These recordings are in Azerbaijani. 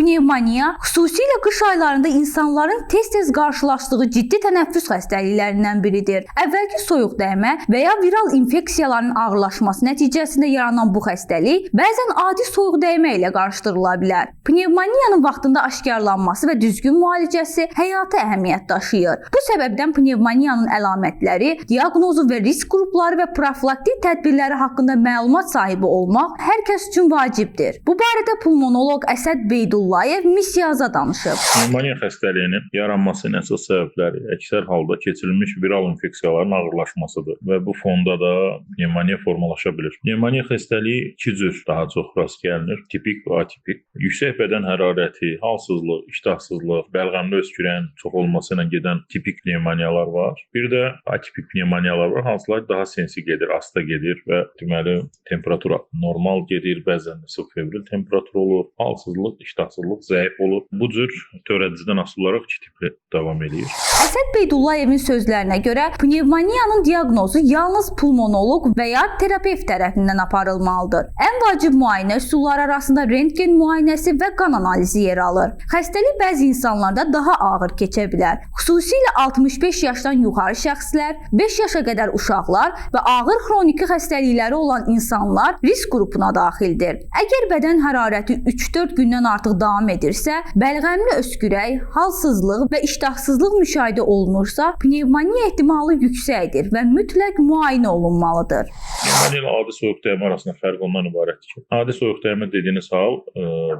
Pnevmoniya xüsusilə qış aylarında insanların tez-tez qarşılaşdığı ciddi tənəffüs xəstəliklərindən biridir. Əvvəlki soyuq dəymə və ya viral infeksiyaların ağırlaşması nəticəsində yaranan bu xəstəlik bəzən adi soyuq dəymə ilə qarışdırıla bilər. Pnevmoniyanın vaxtında aşkarlanması və düzgün müalicəsi həyati əhəmiyyət daşıyır. Bu səbəbdən pnevmoniyanın əlamətləri, diaqnozu və risk qrupları və profilaktik tədbirləri haqqında məlumat sahibi olmaq hər kəs üçün vacibdir. Bu barədə pulmonoloq Əsəd Beydullayev Missiyaza danışıb. Pnevmoniya xəstəliyinin yaranmasının əsas səbəbləri əksər halda keçirilmiş viral infeksiyaların ağırlaşmasıdır və bu fonda da pnevmoniya formalaşa bilir. Pnevmoniya xəstəliyi iki cür daha çox rast gəlinir: tipik və atipik. Yüksək bədən hərarəti, halsızlıq, iştahsızlıq, bəlğəmli öskürəyin çox olması ilə gedən tipik pnevmoniyalar var. Bir də atipik pnevmoniyalar var, hansılar daha sinsi gedir, asta gedir və deməli temperatur normal gedir, bəzən subfebril temperatur olur, halsızlıq, iştahsızlıq zəif olur. Bu cür törədicidən asılı olaraq iki tipli davam eləyir. Əsəd Beydullayevin sözlərinə görə pnevmoniyanın diaqnozu yalnız pulmonoloq və ya terapevt tərəfindən aparılmalıdır. Ən vacib müayinə üsulları arasında rentgen müayinəsi və qan analizi yer alır. Xəstəlik bəzi insanlarda daha ağır keçə bilər. Xüsusilə 65 yaşdan yuxarı şəxslər, 5 yaşa qədər uşaqlar və ağır xroniki xəstəlikləri olan insanlar risk qrupuna daxildir. Əgər bədən hərarəti 3-4 gündən artıq davam edirsə, bəlğəmli öskürək, halsızlıq və iştahsızlıq müşahidə olunursa, pnevmoniya ehtimalı yüksəkdir və mütləq müayinə olunmalıdır. Pnevmoniya ilə adi soyuq dəymə arasında fərq ondan ibarətdir ki, adi soyuq dəymə dediyiniz hal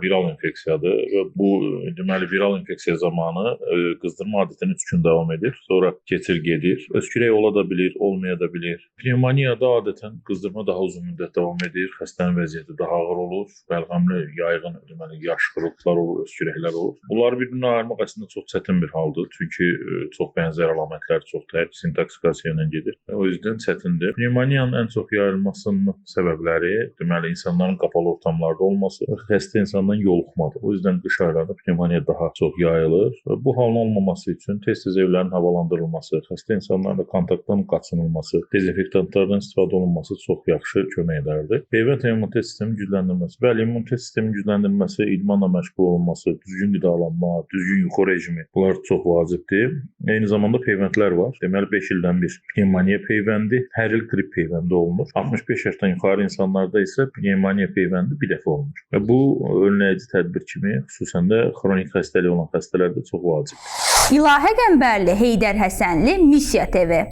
viral infeksiyadır və bu deməli viral infeksiya zamanı qızdırma adətən 3 gün davam edir, sonra keçir gedir. Öskürək ola da bilir, olmaya da bilir. Pnevmoniyada adətən qızdırma daha uzun müddət davam edir, xəstənin vəziyyəti daha ağır olur, bəlğəmli yayğın deməli yaş xırıltılar olur, öskürəklər olur. Bunları bir-birindən ayırmaq əslində çox çətin bir haldır, çünki çox bənzər əlamətlər çox da sintoksikasiya ilə gedir. O yüzden çətindir. Pnevmoniyanın ən çox yayılmasının səbəbləri deməli insanların qapalı ortamlarda olması və xəstə insandan yoluxmadır. O yüzden qış aylarında pnevmoniya daha çox yayılır. Və bu halın olmaması üçün tez-tez evlərin havalandırılması, xəstə insanlarla kontaktdan qaçınılması, dezinfektantlardan istifadə olunması çox yaxşı kömək edərdi. Peyvənd immunitet sisteminin gücləndirilməsi. Bəli, immunitet sisteminin gücləndirilməsi, idmanla məşğul olunması, düzgün qidalanma, düzgün yuxu rejimi, bunlar çox vacibdir. Eyni zamanda peyvəndlər var. Deməli 5 ildən bir pnevmoniya peyvəndi, hər il qrip peyvəndi olunur. 65 yaşdan yuxarı insanlarda isə pnevmoniya peyvəndi bir dəfə olunur. Və bu önləyici tədbir kimi xüsusən də xronik xəstəliyi olan xəstələrdə çox vacibdir. İlahə Qəmbərli, Heydər Həsənli, Missiya TV.